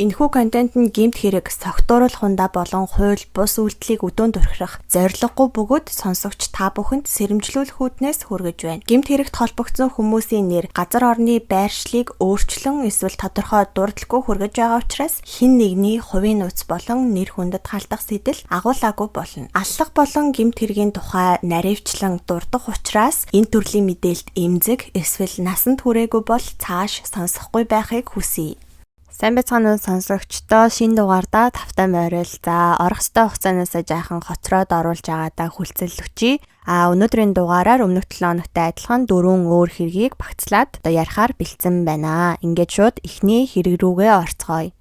Энэхүү контент нь гэмт хэрэг, согтууруулах хундаа болон хууль бус үйлдэлийг өдөөн дурхирах зорилгогүй бөгөөд сонсогч та бүхэнд сэрэмжлүүлэх үүднээс хүргэж байна. Гэмт хэрэгт холбогдсон хүмүүсийн нэр, газар орны байршлыг өөрчлөн эсвэл тодорхой дурдалгүй хүргэж байгаа учраас хэн нэгний хувийн нууц болон нэр хүндэд халдах сэтэл агуулаагүй болно. Аллах болон гэмт хэргийн тухай наривчлан дурдах учраас энэ төрлийн мэдээлэлд эмзэг эсвэл насанд хүрээгүй бол цааш сонсохгүй байхыг хүсье. Сайн байцгаана уу сонсогчдоо, шинэ дугаардаа тавтай морил. За, орох ёстой хугацаанаас жаахан хоцроод оруулж байгаадаа хүлцэл өчье. А өнөөдрийн дугаараар өмнөх 7 хоногтой адилхан дөрвөн өөр хэргийг багцлаад одоо ярихаар бэлдсэн байна. Ингээд шууд эхний хэрэг рүүгээ орцгоё.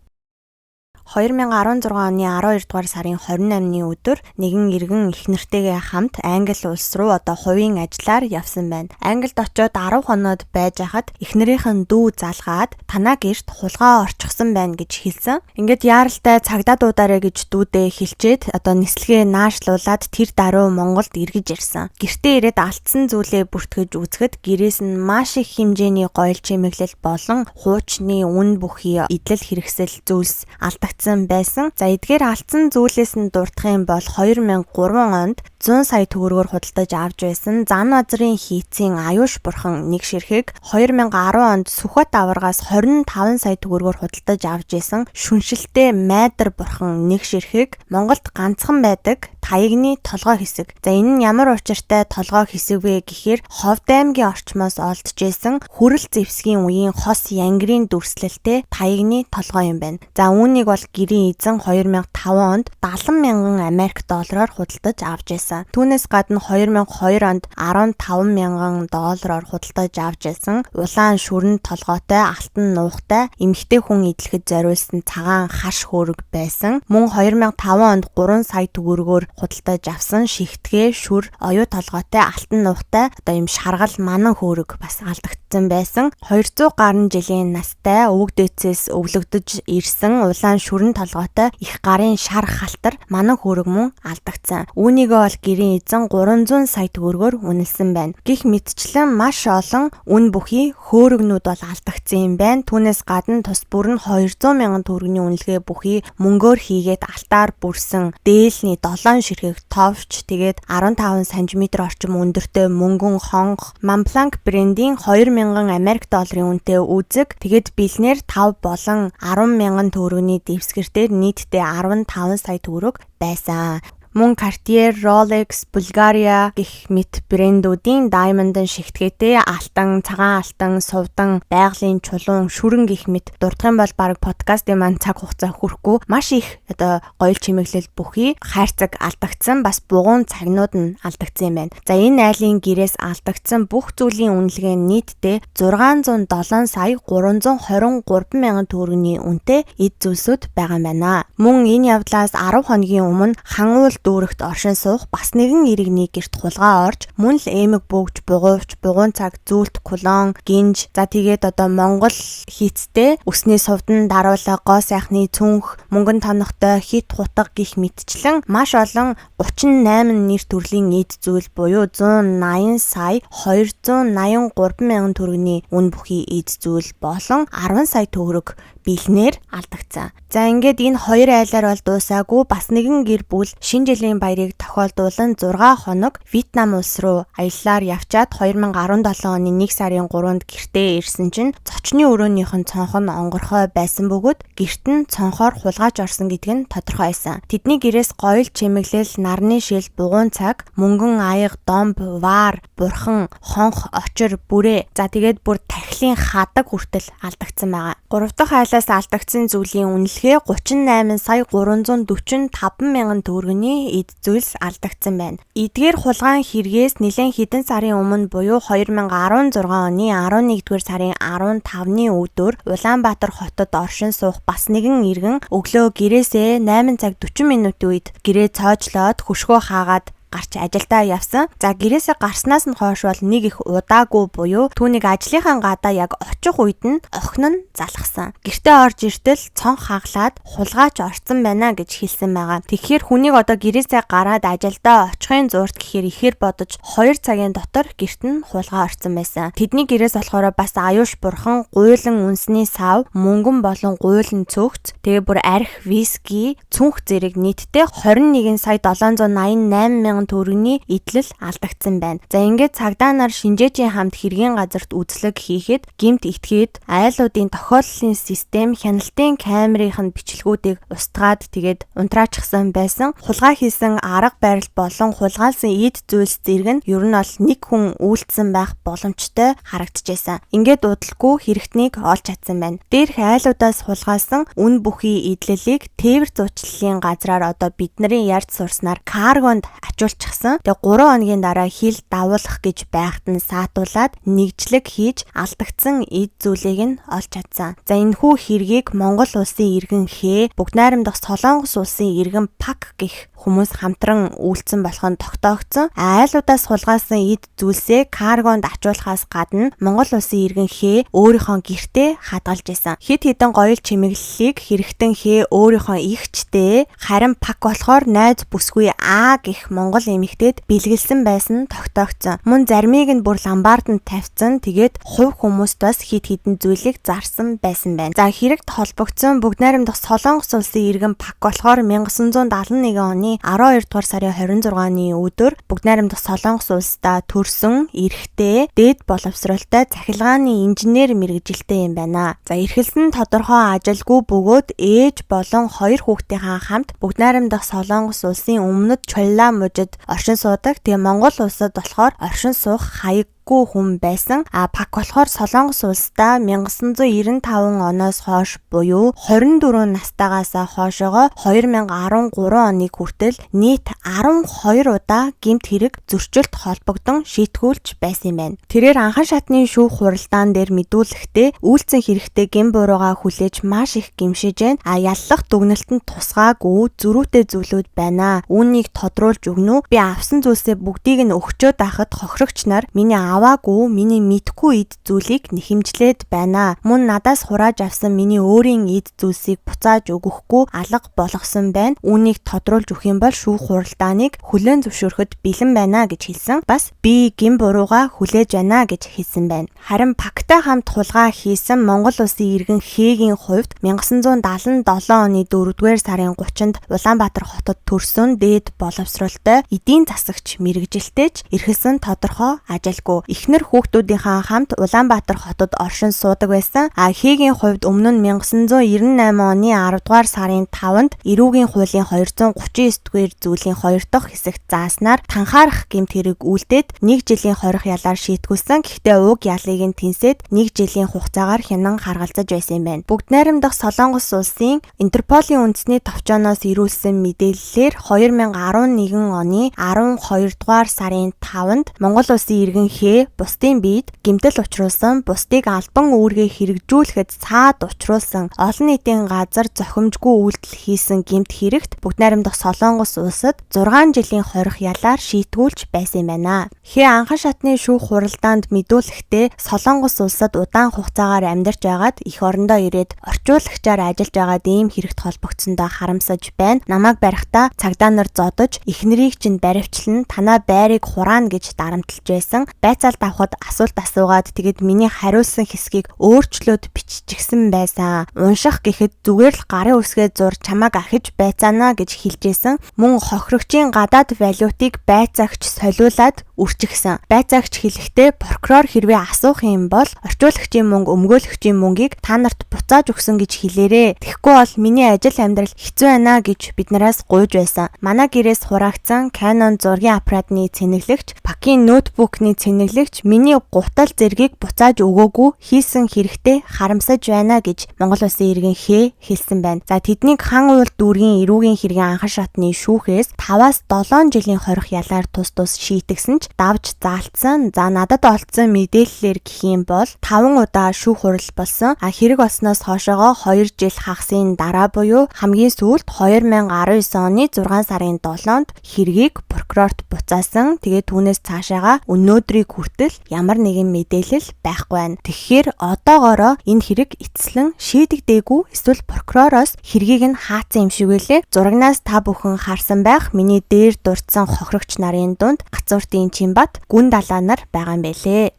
2016 оны 12 дугаар сарын 28-ны өдөр нэгэн иргэн их нэртэйгээ хамт Англи улс руу одоо хувийн ажиллаар явсан байна. Англид очиод 10 хоноод байж хахад эхнэрийнх нь дүү залгаад танаа гэрт хулгай орчихсон байна гэж хэлсэн. Ингээд яаралтай цагдаа дуудаарэ гэж дүүдээ хэлчээд одоо нислэгээ наашлуулад тэр даруй Монголд эргэж ирсэн. Гэртээ ирээд алдсан зүйлээ бүртгэж үзэхэд гэрээс нь маш их хэмжээний гоёл чимэглэл болон хуучны үн бүхий эдлэл хэрэгсэл зүйлс алдагдсан байсан. За, эдгээр алдсан зүйлээс нь дурдах юм бол 2003 онд 100 сая төгрөгөөр худалдаж авч байсан зан базрын хийцийн аюуш бурхан нэг ширхэг, 2010 онд Сүхбат аваргаас 25 сая төгрөгөөр худалдаж авч байсан шүншилтэй майдар бурхан нэг ширхэг, Монголд ганцхан байдаг таягны толгой хэсэг. За, энэ нь ямар учиртай толгой хэсэг вэ гэхээр Ховд аймгийн орчмоос олдож исэн хүрэл зэвсгийн үеийн хос янгирын дүрслэлтэй таягны толгой юм байна. За, үүнийг бол гэрийн эзэн 2005 онд 70 мянган Америк доллараар худалдаж авч байсан. Түүнээс гадна 2002 онд 15 мянган доллараар худалдаж авч байсан улаан шүрэн толгойтой алтан нуухтай эмэгтэй хүн эдлэхэд зориулсан цагаан хаш хөөрөг байсан. Мөн 2005 онд 3 сая төгрөгөөр худалдаж авсан шигтгээ шүр оюу толгойтой алтан нуухтай одоо ийм шаргал манан хөөрөг бас алдагдсан байсан. 200 гаруй жилийн настай өвөг дээдсээс өвлөгдөж ирсэн улаан шүрэн толгойтой их гарын шар халтар манан хөөрөг мөн алдагдсан. Үүнийгээ бол гэрийн эзэн 300 сая төгрөгөөр үнэлсэн байна. Гэх мэтчлэн маш олон үн бүхий хөөрөгнүүд бол алдагдсан юм байна. Түүнээс гадна тус бүр нь 200 мянган төгрөгийн үнэлгээ бүхий мөнгөөр хийгээд алтаар бүрсэн дээлний 7 ширхэг товч, тэгээд 15 см орчим өндөртэй мөнгөн хонх, Montblanc брендийн 2000 Америк долларын үнэтэй үзэг, тэгээд бэлнээр 5 болон 10 мянган төгрөгийн дэвсгэр дээр нийтдээ 15 сая төгрөг байсан. Мөн Cartier, Rolex, Bulgari гэх мэт брэндүүдийн Diamond-ын шигтгээтэй алтан, цагаан алтан, сувдан, байгалийн чулуун, шүрэн гэх мэт дурдах юм бол бараг подкастын маань цаг хугацаа хүрэхгүй маш их одоо гоёл чимэглэл бүхий хайрцаг алдагдсан, бас бугуун цагнууд нь алдагдсан юм байна. За, энэ айлын гэрээс алдагдсан бүх зүйлийн үнэлгээ нь нийтдээ 607 сая 323 мянган төгрөгийн үнэтэй эд зүйлсүүд байгаа юм байна. Мөн энэ явдлаас 10 хоногийн өмнө Хануул дүүрэгт оршин суух бас нэгэн иргэний гэрт хулгай орж мөн л эмэг бөгж, бугуувч, бугуун цаг, зүүлт, кулон, гинж, за тэгээд одоо Монгол хийцтэй үсний сувдан даруулга, гоо сайхны цүнх, мөнгөн тоногтой хит хутга гих мэтчлэн маш олон 38 нэр төрлийн эд зүйл буюу 180 сая 283 мянган төгрөгийн үн бүхий эд зүйл болон 10 сая төгрөг бэлнээр алдагдсан. За, ингээд энэ хоёр айлаар бол дуусаагүй, бас нэгэн гэр бүл шинэ жилийн баярыг тохиолдуулан 6 хоног Вьетнам улс руу аяллаар явчаад 2017 оны 1 сарын 3-нд гэртээ ирсэн чинь зочны өрөөнийх нь цонх нь онгорхой байсан бөгөөд гэрт нь цонхоор хулгайч орсон гэдг нь тодорхой байсан. Тэдний гэрээс гоёл чимэглэл, нарны шил, бугуун цаг, мөнгөн аяга, домб, ваар, бурхан, хонх, очир, бүрээ. За, тэгээд бүр тахилын хадаг хүртэл алдагдсан байгаа. Гурав дахь айлаас алдагдсан зүйлийн үнэлгээ 38 сая 345 мянган төгрөгийн эд зүйлс алдагдсан байна. Эдгээр хулгайн хэрэгээс нэлээн хэдэн сарын өмнө буюу 2016 оны 11-р сарын 15-ны өдөр Улаанбаатар хотод оршин суух бас нэгэн иргэн өглөө гэрээсээ 8 цаг 40 минутын үед гэрээ цоожлоод хөшгөө хаагаад Гарч ажилдаа явсан. За, гэрээсээ гарснаас нь хойш бол нэг их удаагүй буюу түүнийг ажлынхаа гадаа яг очих үед нь охин нь залгасан. Гэртээ орж иртэл цонх хаглаад хулгайч орцсон байна гэж хэлсэн байгаа. Тэгэхээр хүнийг одоо гэрээсээ гараад ажилдаа очихын зуурт гэхээр ихээр бодож 2 цагийн дотор гэрт нь хулгай орцсон байсан. Тэдний гэрээс болохоор бас аюуш бурхан, гуйлан үнсний сав, мөнгөн болон гуйлан цөгц, тэгээ бүр арх, виски, цүнх зэрэг нийтдээ 21 сая 788 мянган төгрөгийн эдлэл алдагдсан байна. За, ингээд цагдаа нар шинжээчийн хамт хэргийн газарт үзлэг хийхэд гэмт этгээд айлуудын тохиоллолын систем, хяналтын камерын бичлэгүүдийг устгаад, тэгээд унтраачихсан байсан. Хулгай хийсэн арга барил болон хулгайлсан эд зүйлс зэрэг нь ер нь бол нэг хүн үйлдсэн байх боломжтой харагдчихсан. Ингээд удалгүй хэрэгтнийг олж чадсан байна. Дээрх айлуудаас хулгайлсан үн бүхий эдлэлийг тээвэр зуучлалын газраар одоо бидний ярьж сурснаар каргонд ачуулчихсан. Тэгээ 3 хоногийн дараа хил давуулах гэж байхад нь саатуулаад нэгжлэг хийж алдагдсан эд зүйлийг нь олж чадсан. За, энэхүү хэргийг Монгол улсын иргэн Хээ, Бүгд найрамдах Солонгос улсын иргэн Пак гэх хүмүүс хамтран үйлдсэн болох нь тогтоогдсон. Айлуудаас хулгайлсан эд зүйлсээ каргонд ачуулахаас гадна Монгол улсын иргэн Хээ өөрийнхөө гэртээ хадгалж исэн. Хэд хэдэн гоёл чимэглэлийг хэрэгтэн Хээ өөрийнхөө эгчтэй, харин Пак болохоор найз бүсгүй А гэх монгол эмэгтэйд бэлгэлсэн байсан нь тогтоогдсон. Мөн заримыг нь бүр ломбарданд тавьсан. Тэгээд хувь хүмүүст бас хэд хэдэн зүйлийг зарсан байсан байна. За, хэрэгт холбогдсон Бүгд найрамдах Солонгос улсын иргэн Пак болохоор 1971 оны 12 дугаар сарын 26-ны өдөр Бүгд найрамдах Солонгос улсдаа төрсөн, эрэгтэй, дээд боловсролтой цахилгааны инженер мэргэжилтэй юм байна. За, эрхэлсэн тодорхой ажилгүй бөгөөд ээж болон хоёр хүүхдийнхаа хамт Бүгд найрамдах Солонгос улсын өмнөд Чолла мужид оршин суудаг. Тэгээ Монгол улсад болохоор оршин суух хаяггүй хүн байсан. А Пак болохоор Солонгос улсдаа 1995 оноос хойш буюу 24 настайгаас хойшоогоо 2013 оныг хүртэл нийт 12 удаа гэмт хэрэг зөрчилд холбогдон шийтгүүлж байсан юм байна. Тэрээр анхан шатны шүүх хуралдаан дээр мэдүүлэхдээ үйлдсэн хэрэгтээ гэм буруугаа хүлээж маш их гэмшиж байна. А яллах дүгнэлтэнд тусгаагүй зөрүүтэй зүйлүүд байна. Үүнийг тодруулж өгнө үү? Би авсан зүйлсээ бүгдийг нь өгчөөд байхад хохирогч нар миний аваагүй, миний мэдэхгүй эд зүйлийг нэхэмжлээд байна. Мөн надаас хурааж авсан миний өөрийн эд зүйлсийг буцааж өгөхгүй алга болгосон байна. Үүнийг тодруулж өгөх юм бол шүүх хуралдааныг хүлээн зөвшөөрөхөд бэлэн байна гэж хэлсэн. Бас би гэм буруугаа хүлээж байна гэж хэлсэн байна. Харин Пактай хамт хулгай хийсэн Монгол улсын иргэн Хээгийн хувьд 1977 оны 4-р сарын 30-нд Улаанбаатар хотод төрсөн, дээд боловсролтой эдийн засагч мэргэжилтэй ч эрхэлсэн тодорхой ажилгүй. Эхнэр хүүхдүүдийнхээ хамт Улаанбаатар хотод оршин суудаг байсан. А Хээгийн хувьд өмнө нь 1998 оны 10 дугаар сарын 5-нд Эрүүгийн хуулийн 239 дугаар зүйлийн 2 дахь хэсэгт зааснаар танхаарах гэмт хэрэг үйлдээд 1 жилийн хорих ялаар шийтгүүлсэн. Гэхдээ уг ялыг нь тэнсээд 1 жилийн хугацаагаар хянан харгалзаж байсан юм байна. Бүгд найрамдах Солонгос улсын Интерполийн үндэсний товчооноос ирүүлсэн мэдээллээр 2011 оны 12 дугаар сарын 5-нд Монгол улсын иргэн Хээ бусдын биед гэмтэл учруулсан, бусдыг албан үүргээ хэрэгжүүлэхэд саад учруулсан, олон нийтийн газар зохимжгүй үйлдэл хийсэн гэмт хэрэгт Бүгд найрамдах Солонгос улсад 6 жилийн хорих ялаар шийтгүүлж байсан юм байна. Хээ анхан шатны шүүх хуралдаанд мэдүүлэхдээ Солонгос улсад удаан хугацаагаар амьдарч байгаад эх орондоо ирээд орчуулагчаар ажиллаж байгаад ийм хэрэгт холбогдсондоо харамсаж байна. Намайг барихтаа цагдаа нар зодож, эхнэрийг чинь баривчлан, танаа байрыг хураана гэж дарамтлж байсан. Байцаалд авахад асуулт асуугаад, тэгээд миний хариулсан хэсгийг өөрчлөөд биччихсэн байсан. Унших гэхэд зүгээр л гарын үсгээ зур, чамайг ахиж байцаана гэж хэлжсэн. Мөн хохирогчийн гадаад валютыг байцаагч солиулаад үрчихсэн. Байцаагч хэлэхдээ прокурор хэрвээ асуух юм бол орчуулагчийн мөнгө, өмгөөлөгчийн мөнгийг та нарт буцааж өгсөн гэж хэлээрээ. Тэгэхгүй бол миний ажил амьдрал хэцүү байна гэж биднээс гуйж байсан. Манай гэрээс хураагдсан Canon зургийн аппаратны цэнэглэгч, Пакийн ноутбукны цэнэглэгч аялагч миний гутал зэргийг буцааж өгөөгүй, хийсэн хэрэгтэй харамсаж байна гэж Монгол Улсын иргэн Хэ хэлсэн байна. За тэднийг Хан уул дүүргийн эрүүгийн хэргийн анхан шатны шүүхээс 5-аас 7 жилийн хорих ялаар тус тус шийтгсэн ч давж заалтсан. За надад олдсон мэдээллээр гэх юм бол 5 удаа шүүх хурал болсон. А хэрэг олсноос хойшоогоо 2 жил хагасын дараа буюу хамгийн сүүлд 2019 оны 6 сарын 7-нд хэргийг прокурорт буцаасан. Тэгээд түүнээс цаашаага өнөөдрийг хүртэл ямар нэгэн мэдээлэл байхгүй байна. Тэгэхээр одоогоороо энэ хэрэг эцэслэн шийдэгдээгүй эсвэл прокуророос хэргийг нь хаацсан юм шиг байлээ. Зурагнаас та бүхэн харсан байх миний дээр дурдсан хохирогч нарын дунд Гацууртын Чимбат гүн далаа нар байгаа юм байлээ.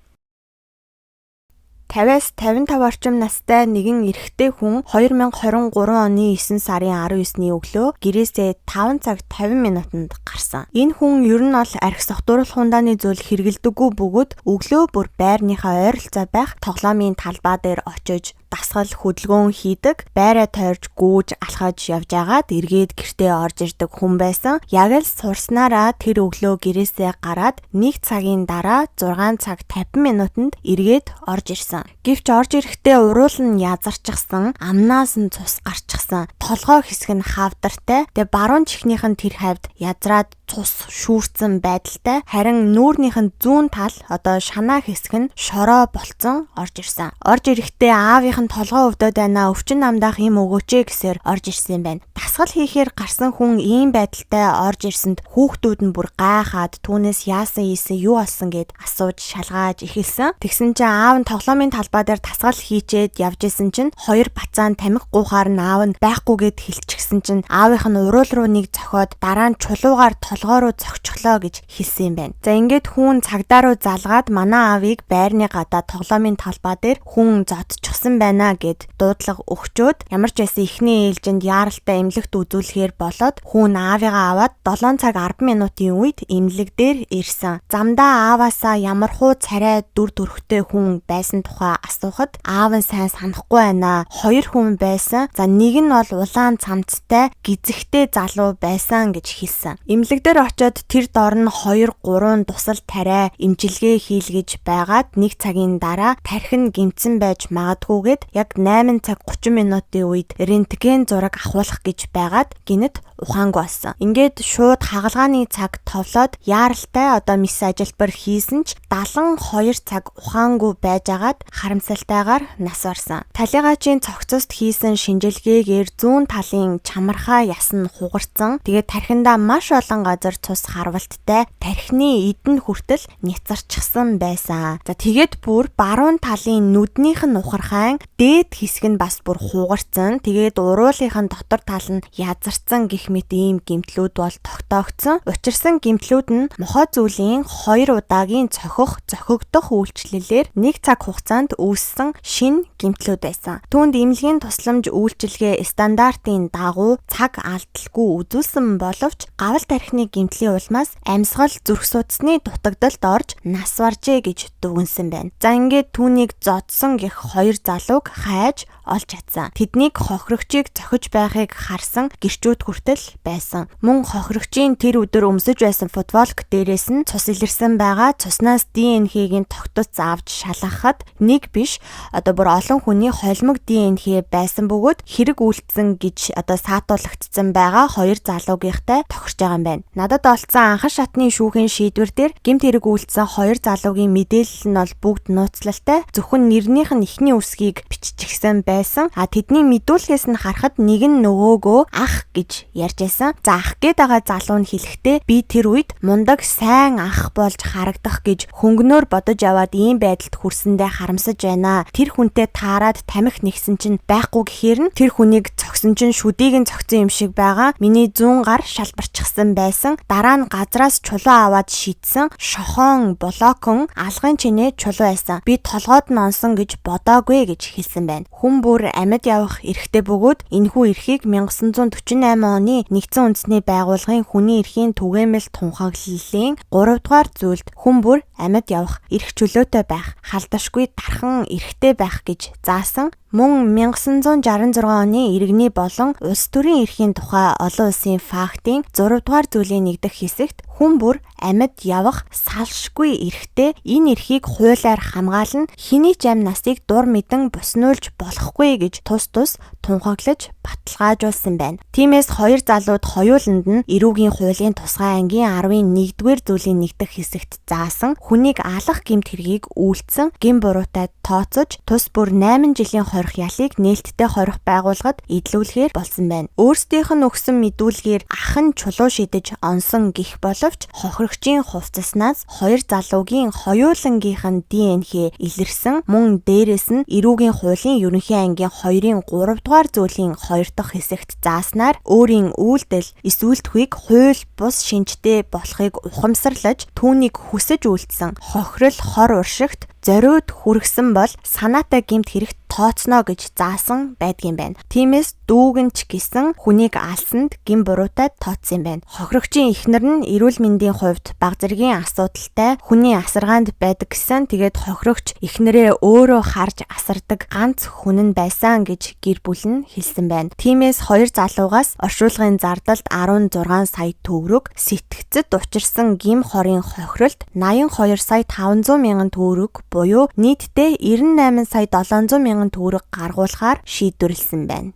50-аас 55 орчим настай нэгэн эрэгтэй хүн 2023 оны 9 сарын 19-ний өглөө гэрээсээ 5 цаг 50 минутанд гарсан. Энэ хүн ер нь бол архи согтууруулах хундааны зүйл хэрэглэдэггүй бөгөөд өглөө бүр байрныхаа ойролцоо байх тоглоомын талбай дээр очиж дасгал хөдөлгөөн хийдэг, байраа тойрж гүйж алхаж явж агаад эргээд гэртээ орж ирдэг хүн байсан. Яг л сурснараа тэр өглөө гэрээсээ гараад 1 цагийн дараа 6 цаг 50 минутанд эргээд орж ирсэн. Гэвч орж ирэхдээ уруул нь язарчихсан, амнаас нь цус гарчихсан, толгой хэсэг нь хавдартай. Тэгээ баруун чихнийх нь тэр хавьд язраад цус шүүрцэн байдалтай. Харин нүүрнийх нь зүүн тал одоо шанаа хэсэг нь шороо болцсон орж ирсэн. Орж ирэхдээ аавынх нь толгой өвдөд байна, өвчин намдаах юм өгөөч ээ гэсээр орж ирсэн юм байна. Дасгал хийхээр гарсан хүн ийм байдалтай орж ирсэнд хүүхдүүд нь бүр гайхаад түүнээс яасан ийсэн юу болсон гэд асууж шалгааж эхэлсэн. Тэгсэн чинь аав нь тоглоомын талбай дээр дасгал хийчээд явж исэн чинь хоёр бацаан тамхи гуухаар нь аав нь байхгүй гэд хэлчихсэн чинь аавынх нь уруул руу нэг цохиод дараа нь чулуугаар толгой руу цогцглоо гэж хэлсэн юм байна. За ингээд хүн цагдаа руу залгаад манай аавыг байрны гадаа тоглоомын талбай дээр хүн зодчихсон байна гэд дуудлага өгчөөд ямар ч байсан эхний ээлжинд яаралтай эмнэлэгт үзүүлэхээр болоод хүн аавыгаа аваад 7 цаг 10 минутын үед эмнэлэг дээр ирсэн. Замдаа ааваасаа ямар хуу царай дүр төрхтэй хүн байсан тухай асуухад аав нь сайн санахгүй байна. Хоёр хүн байсан. За нэг нь бол улаан цамцтай гизэгтэй залуу байсан гэж хэлсэн. Эмнэлэг дээр очиод тэр дор нь 2 3 дусал тариа эмчилгээ хийлгэж байгаад нэг цагийн дараа тархи нь гэмтсэн байж магадгүйгээд яг 8 цаг 30 минутын үед рентген зураг авахулах гэж байгаад гинэт ухаангүй болсон. Ингээд шууд хагалгааны цаг товлоод яаралтай одоо мис ажилбар хийсэн ч 72 цаг ухаангүй байжгаад харамсалтайгаар нас барсан. Талигаачийн цогцост хийсэн шинжилгээгээр зүүн талын чамархаа яс нь хугарсан. Тэгээд тархиндаа маш олон газар цус харвалттай тархины эдэн хүртэл няцарчихсан байсан. За тэгээд бүр баруун талын нүднийх нь ухархайн дээд хэсэг нь бас бүр хугарсан. Тэгээд уруулынх нь дотор тал нь язарсан гэх мэт ийм гэмтлүүд бол тогтоогдсон. Учирсан гэмтлүүд нь мохой зүйлийн 2 удаагийн цохих, цохигдох үйлчлэлээр 1 цаг хугацаанд үүссэн шинэ гэмтлүүд байсан. Түүнд эмнэлгийн тусламж үйлчилгээ стандартын дагуу цаг алдалгүй үзүүлсэн боловч гавал тархины гэмтлийн улмаас амьсгал зүрх судасны дутагдалд орж нас баржээ гэж дүгнсэн байна. За ингээд түүнийг зодсон гэх хоёр залууг хайж олж чадсан. Тэднийг хохирогчийг цохиж байхыг харсан гэрчүүд хүртэл байсан. Мөн хохирогчийн тэр өдөр өмсөж байсан футболк дээрээс нь цус илэрсэн байгаа. Цуснаас ДНХ-гийн тогтоц авч шалгахад нэг биш одоо бүр олон хүний холимог ДНХ байсан бөгөөд хэрэг үйлдсэн гэж одоо саатуулагдсан байгаа хоёр залуугийнхтай тохирч байгаа юм байна. Надад олдсон анхан шатны шүүхийн шийдвэр дээр гэмт хэрэг үйлдсэн хоёр залуугийн мэдээлэл нь бол бүгд нууцлалтай. Зөвхөн нэрнийх нь эхний үсгийг биччихсэн байсан. А тэдний мэдүүлгээс нь харахад нэг нь нөгөөгөө ах гэж ярьж байсан. За ах гээд байгаа залуу нь хэлэхдээ би тэр үед мундаг сайн ах болж харагдах гэж хөнгөнөөр бодож яваад ийм байдалд хүрсэндээ харамсаж байна. Тэр хүнтэй таарад тамхи нэгсэн чинь байхгүй гэхээр нь тэр хүнийг цогсон чинь шүдийг нь цогцсон юм шиг байгаа. Миний зүүн гар шалбарчихсан байсан. Дараа нь газраас чулуу аваад шидсэн шохон блокон алгын чинээ чулуу байсан. Би толгойд нь онсон гэж бодоогүй гэж хэлсэн байна. Хүн бүр амьд явах эрхтэй бөгөөд энэхүү эрхийг 1948 оны Нэгдсэн Үндэсний Байгууллагын хүний эрхийн түгээмэл тунхаглалын 3 дугаар зүйлд хүн бүр амьд явах эрх чөлөөтэй байх, халдашгүй дархан эрхтэй байх гэж заасан. Мөн 1966 оны иргэний болон улс төрийн эрхийн тухай олон улсын фактын 6 дугаар зүйлийн 1 дахь хэсэгт хүн бүр амьд явах салшгүй эрхтэй, энэ эрхийг хуулиар хамгаална, хэний ч амь насыг дур мэдэн буснуулж болохгүй гэж тус тус тунхаглаж баталгаажуулсан байна. Тиймээс хоёр залууд хоёуланд нь эрүүгийн хуулийн тусгай ангийн 11-р зүйлийн 1 дахь хэсэгт заасан хүнийг алах гэмт хэргийг үйлдсэн гэм буруутай тооцож тус бүр 8 жилийн хорих ялыг нээлттэй хорих байгууллагад эдлүүлэхээр болсон байна. Өөрсдийнх нь өгсөн мэдүүлгээр ах нь чулуу шидэж онсон гих боловч хохирогчийн хувцаснаас хоёр залуугийн хоёулангийнх нь ДНХ илэрсэн, мөн дээрээс нь эрүүгийн хуулийн ерөнхий ангийн 2-ын 3 дугаар зүйлийн 2 дахь хэсэгт зааснаар өөрийн үйлдэл эсүүлдэхүйг хууль бус шинжтэй болохыг ухамсарлаж түүнийг хүсэж үйлдсэн хохирол хор уршигт зориуд хүргэсэн бол санаатай гэмт хэрэгт тооцно гэж заасан байдгийн байна. Тиймээс дүүгэн ч гэсэн хүнийг алсанд гэм буруутай тооцсон юм байна. Хохирогчийн эхнэр нь эрүүл мэндийн хувьд баг зэргийн асуудалтай хүний асаргаанд байдаг гэсэн. Тэгээд хохирогч эхнэрээ өөрөө харж асардаг ганц хүн нь байсан гэж гэр бүл нь хэлсэн байна. Тиймээс хоёр залуугаас оршуулгын зардалд 16 сая төгрөг, сэтгцэд учирсан гэм хорын хохиролд 82 сая 500 мянган төгрөг буюу нийтдээ 98 сая 700 мянган төгрөг гаргуулахаар шийдвэрлэсэн байна.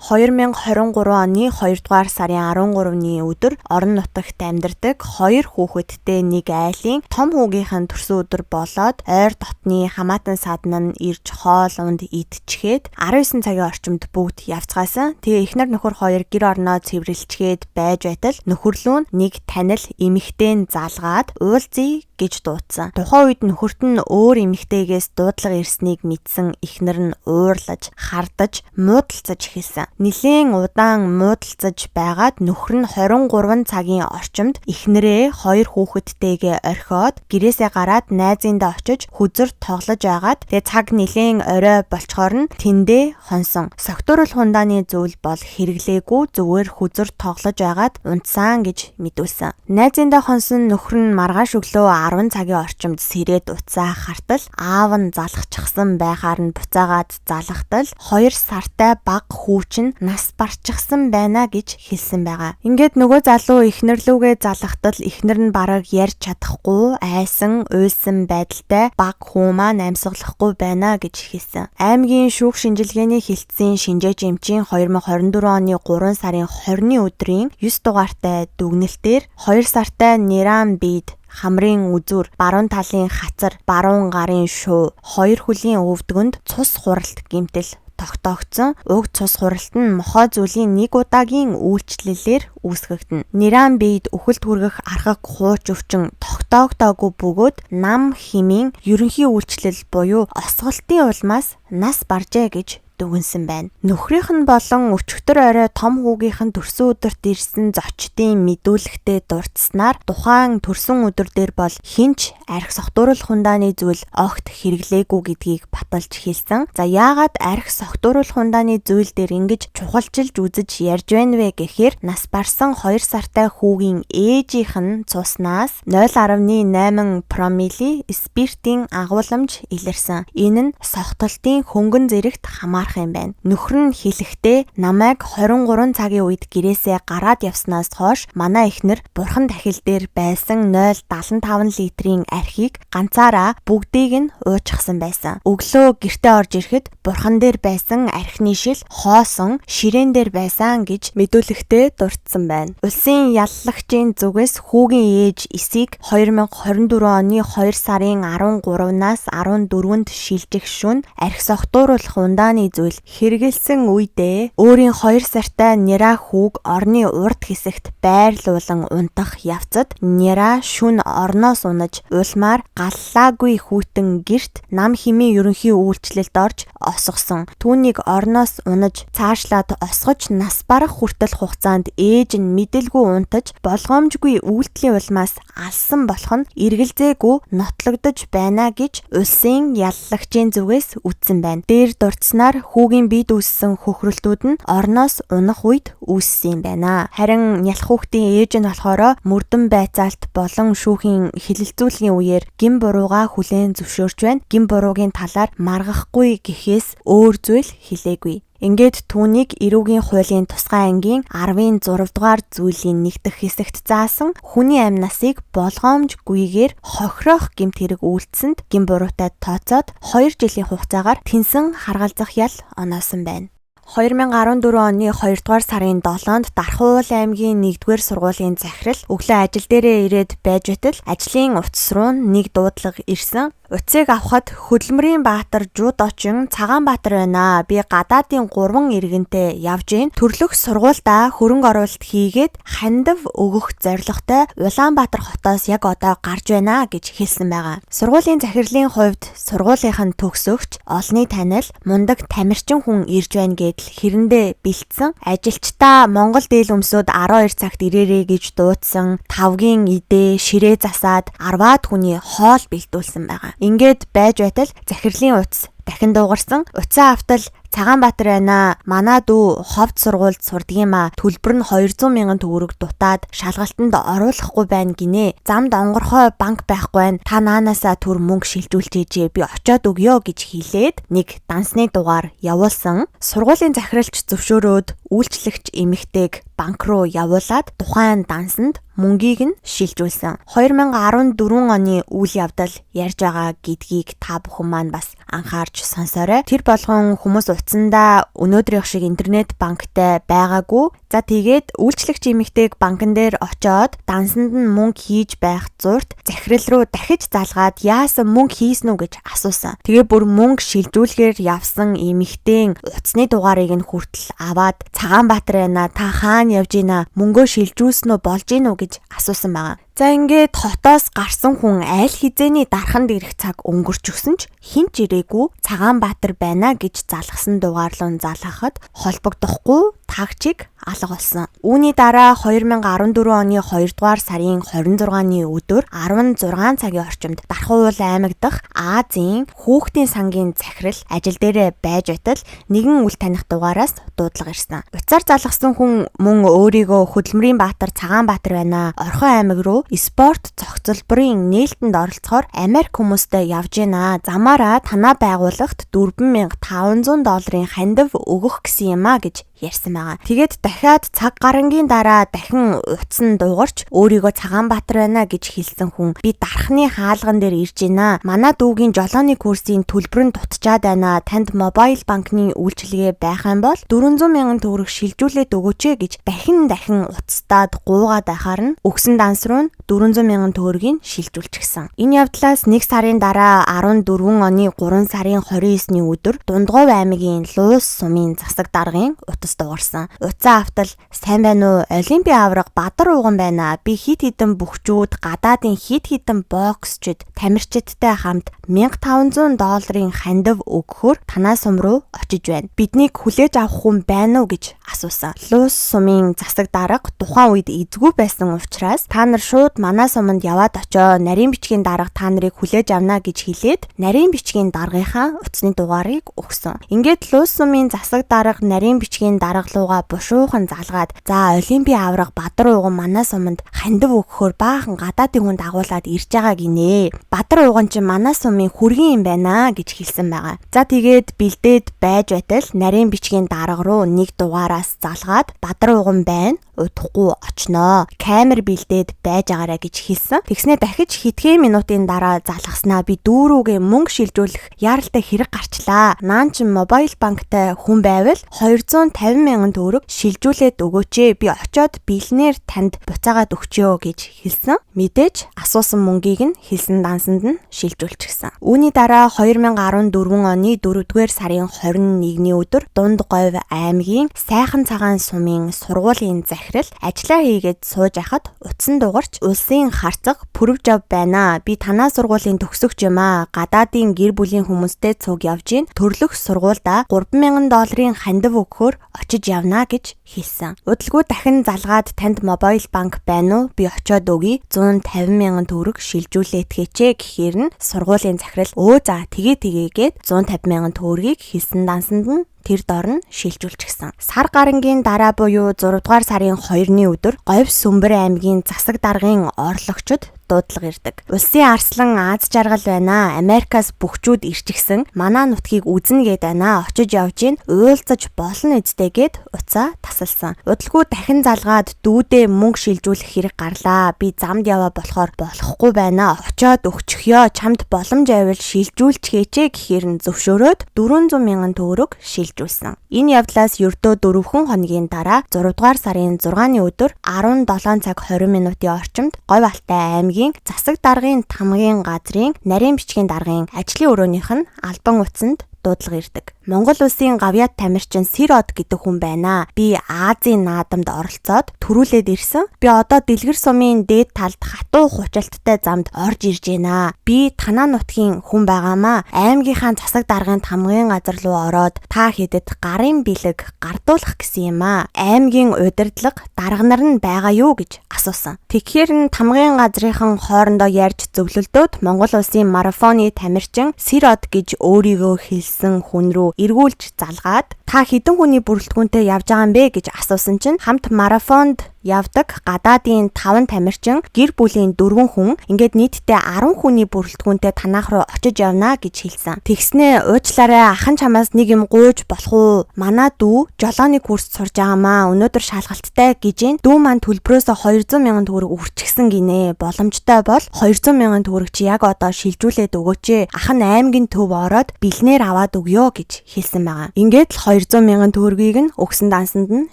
2023 оны 2 дугаар сарын 13-ны өдөр орон нутагт амьдардаг хоёр хүүхэдтэй нэг айлын том хүүгийнх нь төрсөн өдөр болоод ойр дотны хамаатан садан нь ирж хоол унд идчихээд 19 цагийн орчимд бүгд явцгаасан. Тэгээ эхнэр нөхөр хоёр гэр орноо цэвэрлэчгээд байж байтал нөхөрлөө нэг танил эмэгтэй нь залгаад уулзъя гэж дуудсан. Тухайн үед нөхөрт нь өөр эмэгтэйгээс дуудлага ирснийг мэдсэн эхнэр нь уурлаж, хардаж, муудалцаж эхэлсэн. Нилээн удаан муудалцаж байгаад нөхөр нь 23 цагийн орчимд эхнэрээ хоёр хүүхэдтэйгээ орхиод гэрээсээ гараад найзындаа очиж хүзэр тоглож байгаад тэгээ цаг нилээн орой болчхоор нь тэндээ хонсон. Согтууруулах ундааны зүйл бол хэрэглээгүй, зүгээр хүзэр тоглож байгаад унтсан гэж мэдүүлсэн. Найзындаа хонсон нөхөр нь маргааш өглөө 10 цагийн орчимд сэрээд утсаа хартал аав нь залхчихсан байхаар нь буцаагаад залхтал 2 сартай баг хүүчин нас барчихсан байна гэж хэлсэн байгаа. Ингээд нөгөө залуу эхнэрлүүгээ залхтал эхнэр нь бараг ярьж чадахгүй айсан, уйлсан байдалтай баг хүү маань амьсгалахгүй байна гэж хэлсэн. Аймгийн шүүх шинжилгээний хэлтсийн шинжээч эмчийн 2024 оны 3 сарын 20-ны өдрийн 9 дугаартай дүгнэлтээр 2 сартай Нэран бид хамрын үзүр, баруун талын хацар, баруун гарын шуу, хоёр хөлийн өвдгөнд цус хуралт гэмтэл тогтоогдсон. Уг цус хуралт нь мохой зүйлийн нэг удаагийн үйлчлэлээр үүсгэгдэнэ. Нэран бид үхэлд хүргэх архаг хууч өвчин тогтоогдоогүй бөгөөд нам химийн ерөнхий үйлчлэл буюу осголтын улмаас нас баржээ гэж дүгнсэн байна. Нөхрийнх нь болон өчигдөр орой том хүүгийнх нь төрсөн өдөрт ирсэн зочдын мэдүүлэгтээ дурдсанаар тухайн төрсөн өдөр дээр бол хинч арх согтууруулах ундааны зүйл огт хэрэглээгүй гэдгийг баталж хэлсэн. За яагаад арх согтууруулах ундааны зүйл дээр ингэж чухалчилж үзэж ярьж байна вэ гэхээр нас барсан 2 сартай хүүгийн ээжийнх нь цуснаас 0.8 промили спиртийн агуулмж илэрсэн. Энэ нь согтолтын хөнгөн зэрэгт хамаарах юм байна. Нөхөр нь хэлэхдээ намайг 23 цагийн үед гэрээсээ гараад явснаас хойш манай эхнэр бурхан дахил дээр байсан 0.75 литрийн архийг ганцаараа бүгдийг нь уучихсан байсан. Өглөө гэртээ орж ирэхэд бурхан дээр байсан архины шил хоосон ширээн дээр байсан гэж мэдүүлэхдээ дурдсан байна. Улсын яллагчийн зүгээс хүүгийн ээж эсийг 2024 оны 2 сарын 13-наас 14-нд шилжих шөнө архи согтууруулах ундааны зүйл хэрэгэлсэн үедээ өөрийн 2 сартай Нера хүүг орны урд хэсэгт байрлуулан унтах явцад Нера шүн орноос унаж улмаар галлаагүй хүйтэн герт нам химийн ерөнхий үйлчлэлд орж осгосон. Түүнийг орноос унаж цаашлаад осгож нас барах хүртэл хугацаанд ээж нь мэдэлгүй унтаж болгоомжгүй үйлдэлийн улмаас алсан болох нь эргэлзээгүй нотлогдож байна гэж улсын яллагчийн зүгээс үздсэн байна. Дээр дурдсанаар талаар хүүгийн биед үүссэн хөхрөлтүүд нь орноос унах үед үүссэн юм байна. Харин нялх хүүхдийн ээж нь болохоор мөрдөн байцаалт болон шүүхийн хилэлцүүлгийн үеэр гэм буруугаа хүлээн зөвшөөрч байна. Гэм буруугийн талаар маргахгүй гэхээс өөр зүйл хэлээгүй. Ингээд түүнийг эрүүгийн хуулийн тусгай ангийн 10-ын 6 дугаар зүйлийн 1 дэх хэсэгт заасан хүний амь насыг болгоомжгүйгээр хохироох гэмт хэрэг үйлдсэнд гэм буруутай тооцоод 2 жилийн хугацаагаар тэнсэн харгалзах ял оноосон байна. 2014 оны 2 дугаар сарын 7-нд Дархуул аймгийн 1-р сургуулийн захирал өглөө ажил дээрээ ирээд байж байтал ажлын утас руу нэг дуудлага ирсэн. Утсыг авахад хөдөлмөрийн баатар Жуудочин Цагаанбаатар байна. Би гадаадын 3 иргэнтэй явж гин. Төрлөх сургуульдаа хөрөнгө оруулалт хийгээд хандив өгөх зорилготой Улаанбаатар хотоос яг одоо гарч байна гэж хэлсэн байгаа. Сургуулийн захирлын хувьд сургуулийнх нь төгсөгч, олонний танил, мундаг тамирчин хүн ирж байна гэдэл хэрэндээ бэлдсэн. Ажилчдаа Монгол дээл өмсөд 12 цагт ирээрэй гэж дуудсан. Тавгийн идээ, ширээ засаад 10-аад хүний хоол бэлдүүлсэн байгаа. Ингээд байж байтал захирлын утас дахин дуугарсан. Утсаа автал Цагаанбаатар байна. Манай дүү ховд сургуульд сурдаг юм аа. Төлбөр нь 200 мянган төгрөг дутаад шалгалтанд оруулахгүй байна гинэ. Замд онгорхой банк байхгүй байна. Та наанаасаа түр мөнгө шилжүүлчихээжээ. Би очиод өгөө гэж хэлээд нэг дансны дугаар явуулсан. Сургуулийн захиралч зөвшөөрөөд үйлчлэгч эмэгтэйг банк руу явуулаад тухайн дансанд мөнгийг нь шилжүүлсэн. 2014 оны үйл явдал ярьж байгаа гэдгийг та бүхэн маань бас анхаарч сонсоорой. Тэр болгон хүмүүс утсандаа өнөөдрийнх шиг интернет банктай байгаагүй. За тэгээд үйлчлэгч эмэгтэйг банкн дээр очоод дансанд нь мөнгө хийж байх зурт захирал руу дахиж залгаад яасан мөнгө хийсэн үү гэж асуусан. Тэгээ бүр мөнгө шилжүүлэхээр явсан эмэгтэйн утасны дугаарыг нь хүртэл аваад Цагаанбаатар байна, та хаана явж гинэ, мөнгөө шилжүүлсэн үү, болж гин үү гэж асуусан байгаа. За ингээд хотоос гарсан хүн аль хэзээний дарханд ирэх цаг өнгөрч өгсөн ч хэн ч ирээгүй. Цагаанбаатар байна гэж залгасан дугаарлуун залгахад холбогдохгүй тагчиг алга болсон. Үүний дараа 2014 оны 2 дугаар сарын 26-ны өдөр 16 цагийн орчимд Дархуул аймаг дахь Азийн хүүхдийн сангийн захирал ажил дээрээ байж байтал нэгэн үл таних дугаараас дуудлага ирсэн. Утсаар залгасан хүн мөн өөрийгөө хөдөлмөрийн баатар Цагаанбаатар байна. Орхон аймаг руу спорт зохицолборын нээлтэнд оролцохоор Америк хүмүүстэй явж гинэ. Замаараа танаа байгууллагт 4500 долларын хандив өгөх гэсэн юм а гэж ярьсан байгаа. Тэгээд дахиад цаг гарангийн дараа дахин утас нь дуугарч өөрийгөө Цагаанбаатар байна гэж хэлсэн хүн би дархны хаалган дээр ирж байна. Манай дүүгийн жолооны курсын төлбөр нь дутчаад байна. Танд мобайл банкны үйлчилгээ байх юм бол 400 мянган төгрөг шилжүүлээд өгөөч гэж дахин дахин утастаад гуугаад байхаар нь өгсөн данс руу 400 мянган төгрөгийг шилжүүлчихсэн. Энэ явдлаас 1 сарын дараа 14 оны 3 сарын 29-ний өдөр Дундгов аймгийн Луус сумын засаг даргын утас дуугарсан. Утсаа автал сайн байна уу? Олимпийн аварга Бадар ууган байна. Би хит хитэн бөхчүүд, гадаадын хит хитэн боксчид, тамирчидтай хамт 1500 долларын хандив өгөхөөр танаа сум руу очиж байна. Биднийг хүлээж авах хүн байна уу гэж асуусан. Луус сумын засаг дарга тухайн үед эзгүй байсан учраас та нар шууд манай суманд яваад очоо. Нарийн бичгийн дарга та нарыг хүлээж авна гэж хэлээд нарийн бичгийн даргынхаа утасны дугаарыг өгсөн. Ингээд Луус сумын засаг дарга нарийн бичгийн дарга руугаа бушуухан залгаад за Олимпийн аварга Бадар ууган манай суманд хандив өгөхөөр баахан гадаадын хүн дагуулад ирж байгаа гинэ. Бадар ууган чинь манай сумын хүргэн юм байна гэж хэлсэн байгаа. За тэгээд бэлдээд байж байтал нарийн бичгийн дарга руу нэг дугаараас залгаад Бадар ууган байна, удахгүй очноо. Камер бэлдээд байж байгаарэ гэж хэлсэн. Тэгснээ дахиж хэдхэн минутын дараа залгаснаа би дүүрүүгээ мөнгө шилжүүлэх яаралтай хэрэг гарчлаа. Наан чин мобайл банктай хүн байвал 250 мянган төгрөг шилжүүлээд өгөөч ээ. Би очоод бэлнээр танд буцаагаад өгчөө гэж хэлсэн. Мэдээж асуусан мөнгийг нь хэлсэн дансанд нь шилжүүлчихсэн. Үүний дараа 2014 оны 4-р сарын 21-ний өдөр Дунд Говь аймгийн Сайхан Цагаан сумын сургуулийн захирал ажлаа хийгээд сууж байхад утсан дуугарч улсын харцаг Пүрвжав байна. Би танаа сургуулийн төгсөгч юм аа. Гадаадын гэр бүлийн хүмүүстэй цуг явж гин. Төрлөх сургуульда 3000 долларын хандив өгөхөөр очиж явна гэж хэлсэн. Удалгүй дахин залгаад танд мобайл банк байна уу? Би очиод өгье. 150 мянган төгрөг шилжүүлээтгэжээ гэхээр нь сургуулийн захирал өө за тэгээ тэгээгээд 150 мянган төгрөгийг хэлсэн дансанд нь Тэр дор нь шилжүүлчихсэн. Сар гарангийн дараа буюу 6 дугаар сарын 2-ны өдөр Говь Сүмбэр аймгийн засаг даргын орлогчид дуудлага ирдэг. Улсын арслан Аз жаргал байна. Америкаас бөхчүүд ирчихсэн. Манай нутгийг үзнэ гээд байна. Очиж явж гин уулзаж болно үсттэй гээд уцаа тасалсан. Удалгүй дахин залгаад дүүдээ мөнгө шилжүүлэх хэрэг гарлаа. Би замд яваа болохоор болохгүй байна. Очоод өгчихё. Чамд боломж байвал шилжүүлчихээч гэхээр нь зөвшөөрөөд 400 мянган төгрөг шилжүүлсэн. Энэ явдлаас ердөө 4 хоногийн дараа 6 дугаар сарын 6-ны өдөр 17 цаг 20 минутын орчимд Говь Алтай аймгийн засаг даргын тамгын газрын нарийн бичгийн даргын ажлын өрөөнийх нь албан утсанд дуудлага ирдэг. Монгол улсын гавьяат тамирчин Сэр Од гэдэг хүн байна. Би Азийн наадамд оролцоод төрүүлээд ирсэн. Би одоо Дэлгэр сумын дээд талд хатуу хучалттай замд орж ирж байна. Би танаа нутгийн хүн байгаамаа. Аймгийнхаа засаг даргын тамгын газар руу ороод та хэдэд гарын бэлэг гардуулах гэсэн юм аа. Аймгийн удирдлага дарга нар нь байгаа юу гэж асуусан. Тэгэхээр нь тамгын газрынхан хоорондоо ярьж зөвлөлдөөд Монгол улсын марафоны тамирчин Сэр Од гэж өөрийгөө хэлсэн хүн рүү эргүүлж залгаад та хэдэн хүний бүрэлдэхүүнтэй явж байгаа юм бэ гэж асуусан чинь хамт марафонд явдаг гадаадын 5 тамирчин, гэр бүлийн 4 хүн, ингээд нийтдээ 10 хүний бүрэлдэхүүнтэй танаах руу очиж явна гэж хэлсэн. Тэгснээ уучлаарай, ахан чамаас нэг юм гуйж болох уу? Манай дүү жолооны курст сурж байгаамаа. Өнөөдөр шалгалттай гэж ин. Дүү маань төлбөрөөсөө 200 мянган төгрөг үрчгсэн гинэ. Боломжтой бол 200 мянган төгрөг чи яг одоо шилжүүлээд өгөөч. Ах нь аймгийн төв ороод бэлнээр аваад өгөө гэж хэлсэн байгаа. Ингээд л 200 мянган төгрөгийг нь өгсөн дансанд нь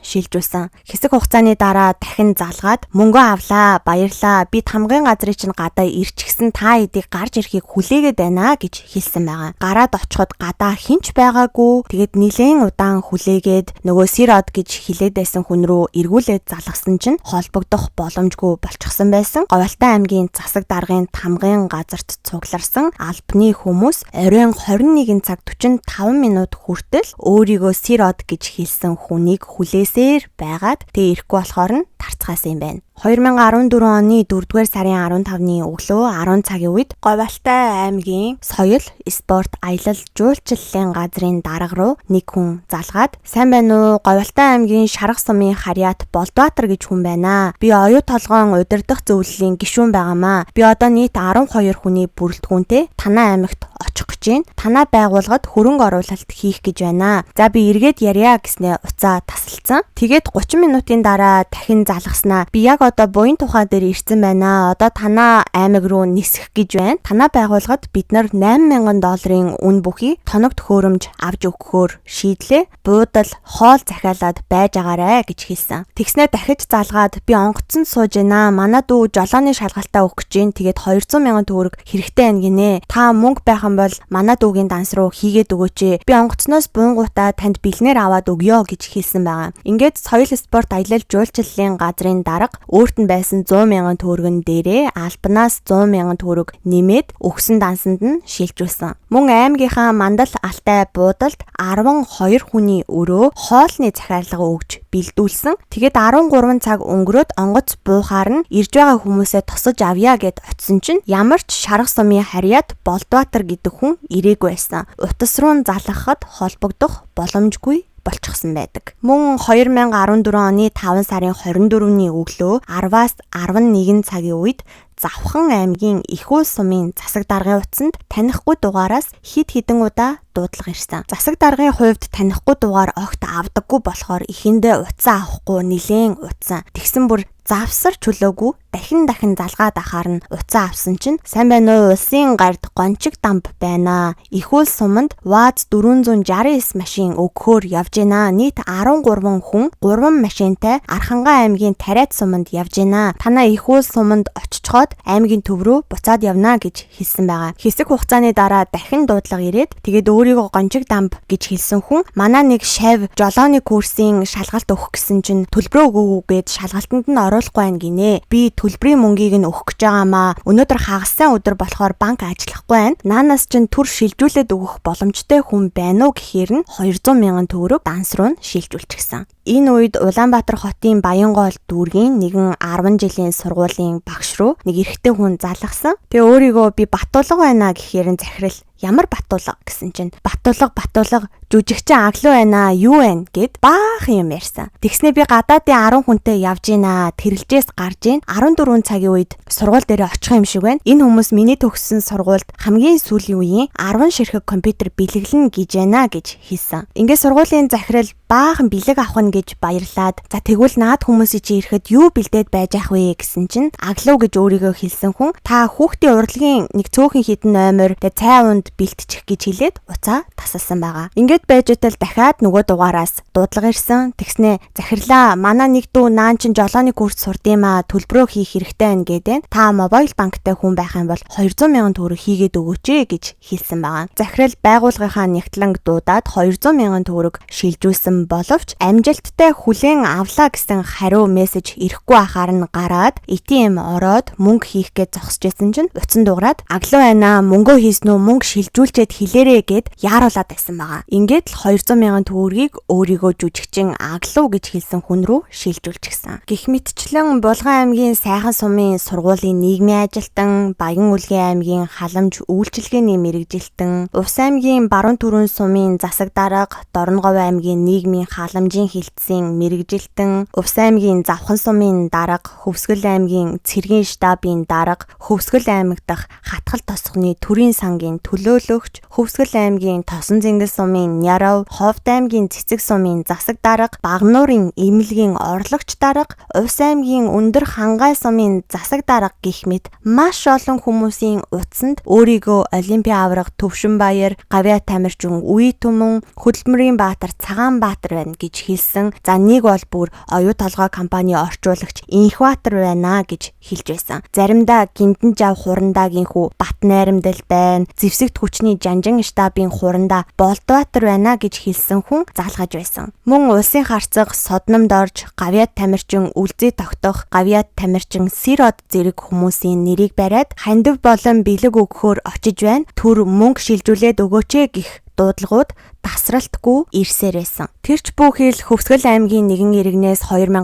шилжүүлсэн. Хэсэг хугацааны дараа дахин залгаад мөнгө авлаа, баярлаа. Би тамгын газрыг чинь гадаа ирчихсэн, та эдийг гарч ирэхийг хүлээгээд байна гэж хэлсэн байгаа. Гараад очиход гадаа хинч байгаагүй. Тэгээд нилээн удаан хүлээгээд нөгөө Сэр Од гэж хэлээд байсан хүн рүү эргүүлээд залгасан чинь холбогдох боломжгүй болчихсон байсан. Говьалтай аймгийн засаг даргын тамгын газарт цугларсан албаны хүмүүс оройн 21 цаг 45 минут хүртэл өөрийгөө Сэр Од гэж хэлсэн хүнийг хүлээсээр байгаад тэгээ ирэхгүй болохоор нь тарцгаасан юм байна. 2014 оны 4-р сарын 15-ны өглөө 10 цагийн үед Говьалтай аймгийн соёл, спорт, аялал, жуулчлалын газрын дарга руу нэг хүн залгаад "Сайн байна уу? Говьалтай аймгийн Шарга сумын харьяат Болдбаатар гэж хүн байна. Би оюу толгоон удирдах зөвлөлийн гишүүн байгаамаа. Би одоо нийт 12 хүний бүрэлдэхүүнтэй танай аймагт очих гэж байна. Танай байгууллагад хөрөнгө оруулалт хийх гэж байна. За би эргээд ярья" гэснээ уцаа тасалсан. Тэгээд 30 минутын дараа дахин залгаснаа "Би яг одоо буян тухай дээр ирсэн байна. Одоо танаа аймаг руу нисэх гэж байна. Танаа байгууллагад бид нар 8000 долларын үн бүхий тоног төхөөрөмж авч өгөхөөр шийдлээ. Буудал хоол захиалаад байж агаарэ" гэж хэлсэн. Тэгснээ дахиж залгаад "Би онгоцонд сууж байна. Манай дүү жолооны шалгалтаа өгөх гэж байна. Тэгээд 200 мянган төгрөг хэрэгтэй байна гинэ. Та мөнгө байх юм бол манай дүүгийн данс руу хийгээд өгөөч. Би онгоцноос буунгуудаа танд бэлнээр аваад өгөө" гэж хэлсэн байгаа. Ингээд соёл, спорт, аялал, жуулчлалын газрын дарга өөрт нь байсан 100 мянган төгрөгн дээрээ албанаас 100 мянган төгрөг нэмээд өгсөн дансанд нь шилжүүлсэн. Мөн аймгийнхаа Мандал Алтай буудалд 12 хүний өрөө хоолны захиалга өгч бэлдүүлсэн. Тэгээд 13 цаг өнгөрөөд онгоц буухаар нь ирж байгаа хүмүүсээ тосож авъя гэд очисон чинь ямар ч Шарга сумын харьяат Болдбаатар гэдэг хүн ирээгүй байсан. Утас руу залгахад холбогдох боломжгүй болчихсон байдаг. Мөн 2014 оны 5 сарын 24-ний өглөө 10-аас 11 цагийн үед Завхан аймгийн Ихүү сумын засаг даргын утсанд танихгүй дугаараас хэд хэдэн удаа дуудлага ирсэн. Засаг даргын хувьд танихгүй дугаар огт авдаггүй болохоор эхэндээ утсаа авахгүй нилээн утсан. Тэгсэн бүр завсар чөлөөгүй дахин дахин залгаад ахаар нь утсаа авсан чинь "Сайн байна уу? Улсын гард Гончиг дамб байна. Ихүүл суманд ВАЗ 469 машин өгөхөөр явж байна. Нийт 13 хүн 3 машинтай Архангай аймгийн Тариат суманд явж байна. Танаа Ихүүл суманд очичхоод аймгийн төв рүү буцаад явна" гэж хэлсэн байгаа. Хэсэг хугацааны дараа дахин дуудлага ирээд тэгээд өөрийгөө Гончиг дамб гэж хэлсэн хүн манай нэг шав жолооны курсын шалгалт өгөх гэсэн чинь төлбөрөө өгөөгүй гээд шалгалтанд нь оруулахгүй байна гинэ. Би төлбөрийн мөнгийг нь өгөх гэж байгаамаа. Өнөөдөр хагас сайн өдөр болохоор банк ажиллахгүй байна. Наанаас чинь төр шилжүүлээд өгөх боломжтой хүн байна уу гэхээр нь 200 мянган төгрөг данс руу нь шилжүүлчихсэн. Энэ үед Улаанбаатар хотын Баянгоол дүүргийн нэгэн 10 жилийн сургуулийн багш руу нэг эрэгтэй хүн залгасан. Тэгээ өөрийгөө би Батулга байна гэхээр нь захирал Ямар Батулга гэсэн чинь Батулга Батулга жүжигчин аглуу байна юу байна гэд баахан юм ярьсан. Тэгснээ би гадаадын 10 хүнтэй явж гинэ, тэрэлжээс гарч гин 14 цагийн үед сургууль дээр очих юм шиг байна. Энэ хүмүүс миний төгссөн сургуульд хамгийн сүүлийн үеийн 10 ширхэг компьютер бэлэглэнэ гэж байна гэж хэлсэн. Ингээд сургуулийн захирал баахан бэлэг авах нь гэж баярлаад, за тэгвэл наад хүмүүсийн чи ирэхэд юу бэлдээд байж ах вэ гэсэн чинь аглуу гэж өөрийгөө хэлсэн хүн та хүүхдийн урлагийн нэг цөөхөн хідэн номер тэгээ цай унд бэлтчих гэж хэлээд уцаа тасалсан байгаа. Ингээд байж байтал дахиад нөгөө дугаараас дуудлага ирсэн. Тэгснээ захирлаа манай нэг дүү наан чин жолооны курс сурд юм аа, төлбөрөө хийх хэрэгтэй байна гэдэг. Та mobile банктай хүн байх юм бол 200 мянган төгрөг хийгээд өгөөч гэж хэлсэн байгаа. Захирал байгууллагынхаа нягтланг дуудаад 200 мянган төгрөг шилжүүлсэн боловч амжилттай хүлээн авлаа гэсэн хариу мессеж ирэхгүй ахаар нь гараад ATM ороод мөнгө хийх гэж зогсож байсан чинь утсан дугаараад аглуу байна, мөнгөө хийсэн үү, мөнгө шилжүүлчихэд хэлээрээ гэд яаруулад байсан байгаа. Ингээд л 200 мянган төгрөгийг өөрийгөө жүжигчин аглуу гэж хэлсэн хүн рүү шилжүүлчихсэн. Гэх мэтчлэн Булган аймгийн Сайхан сумын сургуулийн нийгмийн ажилтан, Баян Үлгийн аймгийн халамж үйлчилгээний мэргэжилтэн, Увс аймгийн Баруун түрүүн сумын засаг дарга, Дорноговь аймгийн нийгмийн халамжийн хилцээний мэргэжилтэн, Увс аймгийн Завхан сумын дарга, Хөвсгөл аймгийн цэргийн штабын дарга, Хөвсгөл аймаг дахь хатгал тосгоны төрийн сангийн төлөөлөгч, Хөвсгөл аймгийн Тосон зингэл сумын Нярав, Ховд аймгийн Цэцэг сумын засаг дарга, Багануурын эмнэлгийн орлогч дарга, Увс аймгийн Өндөр Хангай сумын засаг дарга гэх мэт маш олон хүмүүсийн утсанд өөрийгөө Олимпийн аварга Төвшинбаяр, Гавьяа Тамирчин Үе Түмэн, Хөдөлмөрийн Баатар Цагаан Баатар байна гэж хэлсэн. За нэг бол бүр оюу толгой компани орчуулагч Инхбатар байна гэж хэлж байсан. Заримдаа Гиндэн жав хурандаагийн хүү Бат найрамдал байна, Зэвсэгт хүчний Жанжин штабын хурандаа Болдбаатар байна гэж хэлсэн хүн залгаж байсан. Мөн улсын харцаг Содномд орж Гавьяат Тамирчин үлзий тогтох, Гавьяат Тамирчин Сэр од зэрэг хүмүүсийн нэрийг бариад хандив болон бэлэг өгөхөөр очиж байна. Түр мөнгө шилжүүлээд өгөөч гэх дуудлагууд тасралтгүй ирсээр байсан. Тэрч бүхэл Хөвсгөл аймгийн нэгэн иргэнээс 2013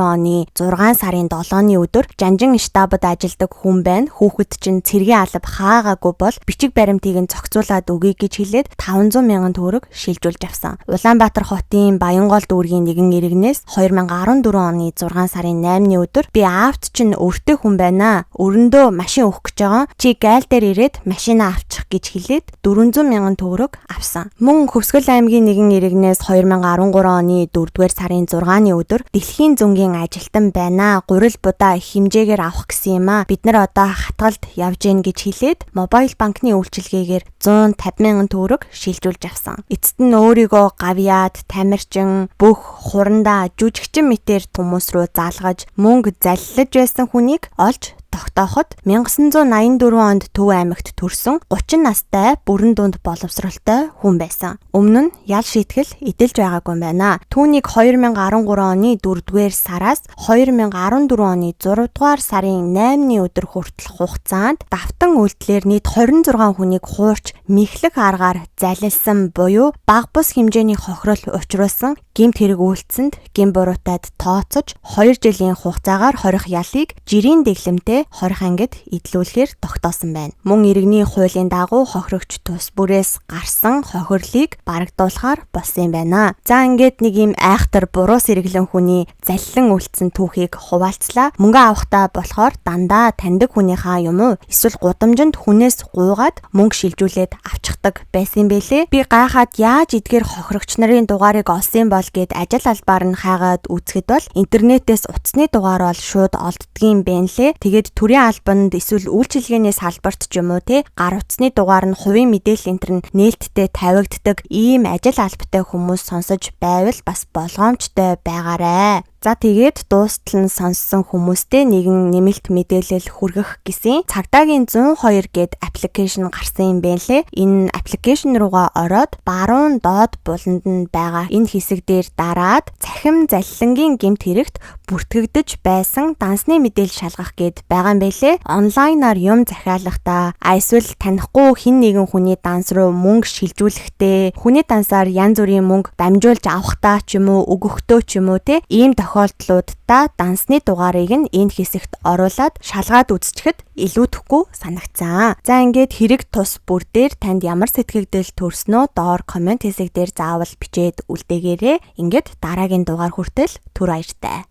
оны 6 сарын 7-ны өдөр Жанжин штабд ажилладаг хүн байна. Хүүхэд чинь цэргийн алба хаагаагүй бол бичиг баримтыг нь зохицуулаад өгье гэж хэлээд 500 мянган төгрөг шилжүүлж авсан. Улаанбаатар хотын Баянгол дүүргийн нэгэн иргэнээс 2014 оны 6 сарын 8-ны өдөр би аавд чинь өртөө хүн байна. Өрөндөө машин өгөх гэж байгаа. Чи гайл дээр ирээд машинаа авчих гэж хэлээд 400 мянган төгрөг авсан. Мөн Хөвсгөл аймгийн нэгэн иргэнээс 2013 оны 4-р сарын 6-ны өдөр дэлхийн зөнгийн ажилтан байна. Гурил будаа их хэмжээгээр авах гэсэн юм аа. Бид нар одоо хатгалд явж гин гэж хэлээд мобайл банкны үйлчилгээгээр 150 мянган төгрөг шилжүүлж авсан. Эцэст нь өөрийгөө гавьяат, тамирчин, бүх хурандаа жүжигчин мэтэр хүмүүс рүү залгаж мөнгө заллаж байсан хүнийг олж тогтооход 1984 онд Төв аймагт төрсэн 30 настай бүрэн дунд боловсролтой хүн байсан. Өмнө нь ял шийтгэл эдэлж байгаагүй юм байна. Түүнийг 2013 оны 4-р сараас 2014 оны 6-р сарын 8-ны өдөр хүртэл хугацаанд давтан үйлдэлээр нийт 26 хүнийг хуурч мэхлэх аргаар залилсан буюу бага бус хэмжээний хохирол учруулсан гэмт хэрэг үйлдсэнд гэм буруутайд тооцож 2 жилийн хугацаагаар хорих ялыг жирийн дэглэмтэй 20 ангид эдлүүлэхээр тогтоосон байна. Мөн иргэний хуулийн дагуу хохирогч тус бүрээс гарсан хохирлыг барагдуулахар болсон юм байна. За ингээд нэг юм айхтар буруу сэргэлэн хүний заллин үлдсэн түүхийг хуваалцлаа. Мөнгө авахтаа болохоор дандаа таньдаг хүнийхээ юм уу эсвэл гудамжинд хүнээс гуйгаад мөнгө шилжүүлээд авчихдаг байсан бэлээ. Би гайхаад яаж эдгээр хохирогч нарын дугаарыг олсон бол гэд ажил албаар нь хайгаад үзэхэд бол интернетээс утасны дугаар бол шууд олддгийм бэ лээ. Тэгээд төрийн албанд эсвэл үйлчилгээний салбарт ч юм уу те гар утасны дугаар нь хувийн мэдээлэл энэ төр нь нээлттэй тавигддаг ийм ажил албатай хүмүүс сонсож байвал бас болгоомжтой байгаарай. За тэгээд дуустал нь сонссон хүмүүстээ нэгэн нэмэлт мэдээлэл хүргэх гэсэн цагдаагийн 102 гээд аппликейшн гарсан юм байна лээ. Энэ аппликейшн руугаа ороод баруун доод буланд нь байгаа энэ хэсэг дээр дараад цахим заллингийн гэмт хэрэгт бүртгэгдэж байсан дансны мэдээлэл шалгах гээд байгаа юм байлээ. Онлайнаар юм захиалахдаа эсвэл танихгүй хэн нэгэн хүний данс руу мөнгө шилжүүлэхдээ хүний дансаар янз бүрийн мөнгө дамжуулж авахдаа ч юм уу өгөхдөө ч юм уу те ийм тохиолдлуудаа дансны дугаарыг нь энэ хэсэгт оруулаад шалгаад үзчихэд илүүдэхгүй санагцсан. За, ингээд хэрэг тус бүр дээр танд ямар сэтгэгдэл төрснөө доор comment хэсэг дээр заавал бичээд үлдээгээрэй. Ингээд дараагийн дугаар хүртэл түр баяртай.